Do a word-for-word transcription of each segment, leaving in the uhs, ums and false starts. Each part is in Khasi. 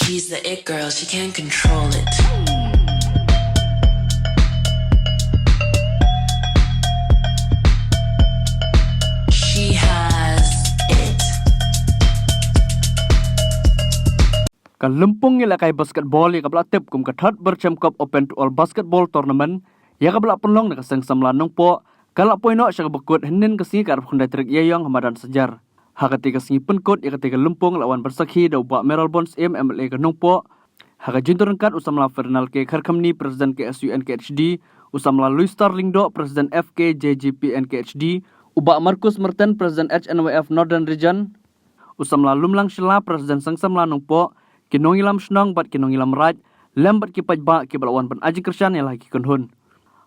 She's the it girl, she can't control it. She has it. Ka lympung ïalehkai basketball ïa kaba la tip kum ka Thadmyrchem Cup Open to All Basketball Tournament, ïa kaba la pynlong na ka Seng Samla Nongpoh, ka la poi noh sha kaba kut hynnin ka sngi ka arphew khyndai tarik Ïaïong ha madan Sajar. Ha katei ka sngi pynkut ïa katei ka lympung la wan ban sakhi da u Bah Mayralborn Syiem, M L A ka Nongpoh, ha ka jingdon ryngkat u samla Ferdinand K Kharkhamni, President K S U N K H D, u samla Louis Star Lyngdoh, President F K J G P N K H D, u Bah Marcus Merton, President H N Y F Northern Region, u samla Lumlang Shylla, President Seng Samla Nongpoh, ki nongïalam shnong bad ki nongïalam raid, lem bad ki paidbah kiba la wan ban ai jingkyrshan ïa la ki kynhun.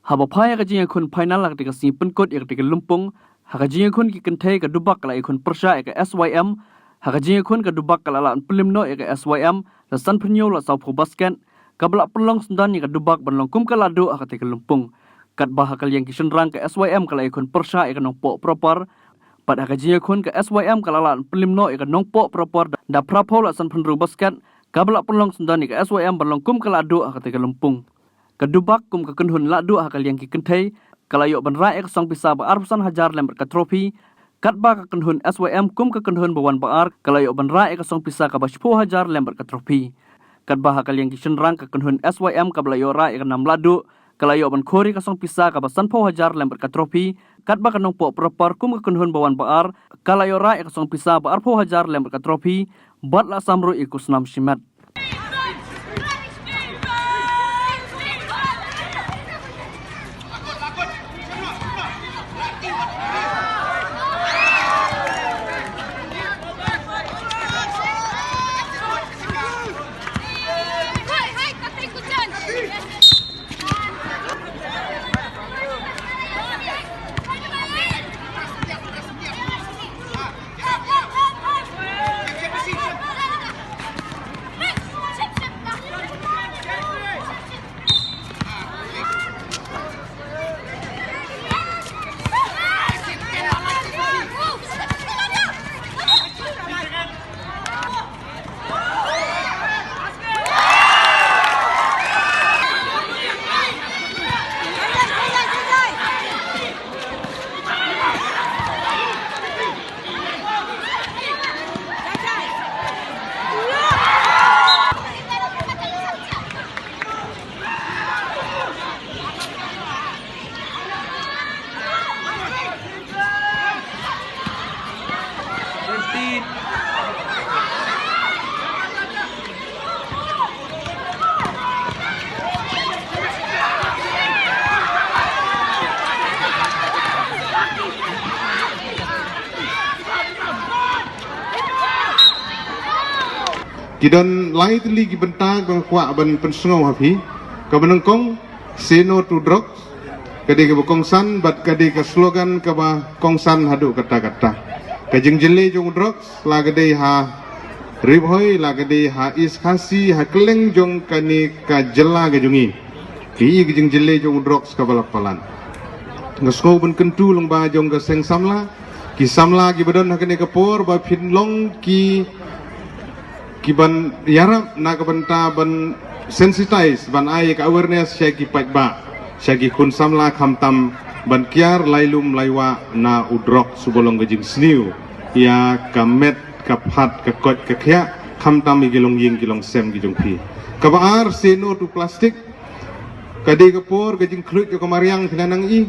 Haba phai ha ka jingïakhun final ha katei ka sngi pynkut ïa katei ka lympung, ha ka jingïakhun ki kynthei ka Dubak ka la ïakhun pyrshah ïa ka S Y M, ha ka jingïakhun ka Dubak ka la lah ban pynlip noh ïa ka S Y M da sanphew hynñiew la sawphew basket, kaba la pynlong syndon ïa ka Dubak ban long kum ka lahduh ha katei ka lympung. Katba ha ka liang ki shynrang ka S Y M ka la ïakhun pyrshah ïa ka Nongpoh Proper, bad ha ka jingïakhun ka S Y M ka la lah ban pynlip noh ïa ka Nongpoh Proper da phraphew la sanphew hynriew basket, kaba la pynlong syndon ïa ka S Y M ban long kum ka lahduh ha katei ka lympung. Ka Dubak kum ka kynhun lahduh ha ka liang ki kynthei, ka la ïoh ban rah ïa ka song pisa ba arphew san hajar lem bad ka trophy, katba ka kynhun S Y M kum ka kynhun ba wan ba ar, ka la ïoh ban rah ïa ka song pisa kaba shiphew hajar lem bad ka trophy. Katba ha ka liang ki shynrang ka kynhun S Y M kaba la ïoh rah ïa ka nam lahduh, ka la ïoh ban khur ïa ka song pisa kaba sanphew hajar lem bad ka trophy, katba ka Nongpoh Proper kum ka kynhun ba wan ba ar, ka la ïoh rah ïa ka song pisa ba arphew hajar lem bad ka trophy, bad la sam ruh ïa ka snam shimet. Ki don lai tylli ki bynta ba nga kwah ban pynsngew ha phi. Kaba nyngkong, say no to drugs. Ka dei kaba kongsan bad ka dei ka slogan kaba kongsan haduh katta katta. Ka jingjyllei jong u drugs, la ka dei ha Ri Bhoi, la ka dei ha East Khasi, ha kylleng jong kane ka jylla ka jong ngi, ki ïohi ka jingjyllei jong u drugs kaba la palat. Nga sngew ban kyntu lyngba jong ka Seng Samla, ki samla kiba don ha kane ka por, ba phin long ki, ki ban ïarap na ka bynta ban sensitize, ban ai ka awareness sha ki paidbah, sha ki khun samla, khamtam ban kiar lai lum lai wah na u drugs uba long ka jingsniew ïa ka met ka phad ka koit ka khiah, khamtam ïa ki longïing ki longsem ki jong phi. Kaba ar, say no to plastic. Ka dei ka por ka jingkhluit jong ka mariang, phi la nang ïohi.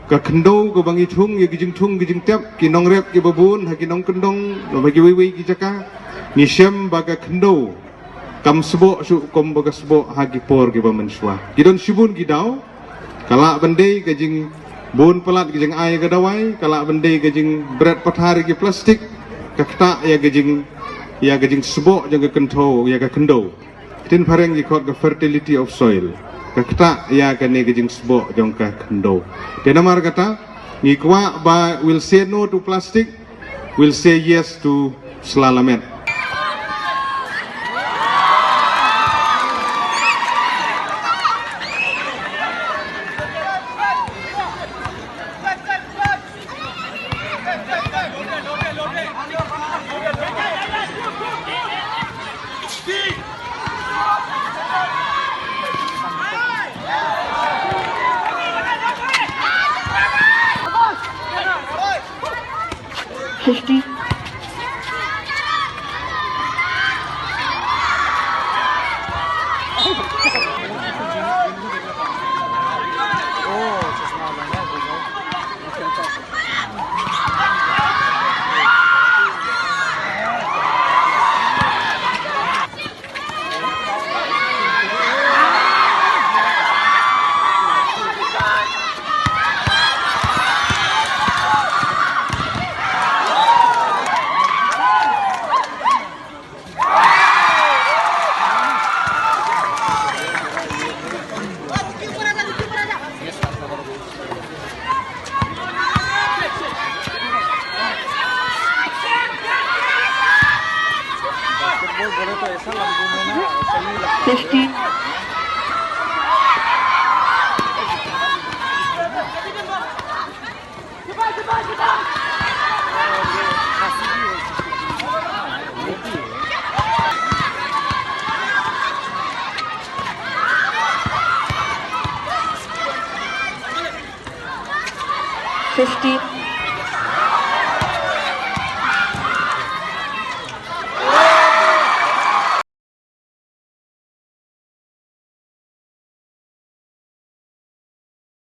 Ka khyndew kaba ngi thung ïa ki jingthung ki jingtep, ki nongrep kiba bun ha ki nongkyndong, ha kiwei kiwei ki jaka. Ngi shem ba ka khyndew kam sboh shuh kum ba ka sboh ha ki por kiba mynshuwa. Ki don shibun ki daw, ka lah ban dei ka jingbun palat ka jingai ka dawai, ka lah ban dei ka jingbret pathar ïa ki plastik, ka ktah ïa ka jing, ïa ka jingsboh jong ka kynthow, ïa ka khyndew. Ktien phareng ki khot ka fertility of soil. Ka ktah ïa kane ka jingsboh jong ka khyndew. Te namar kata, ngi kwah ba we'll say no to plastic, we'll say yes to sla lamet. Fifty. Fifteen. Fifteen.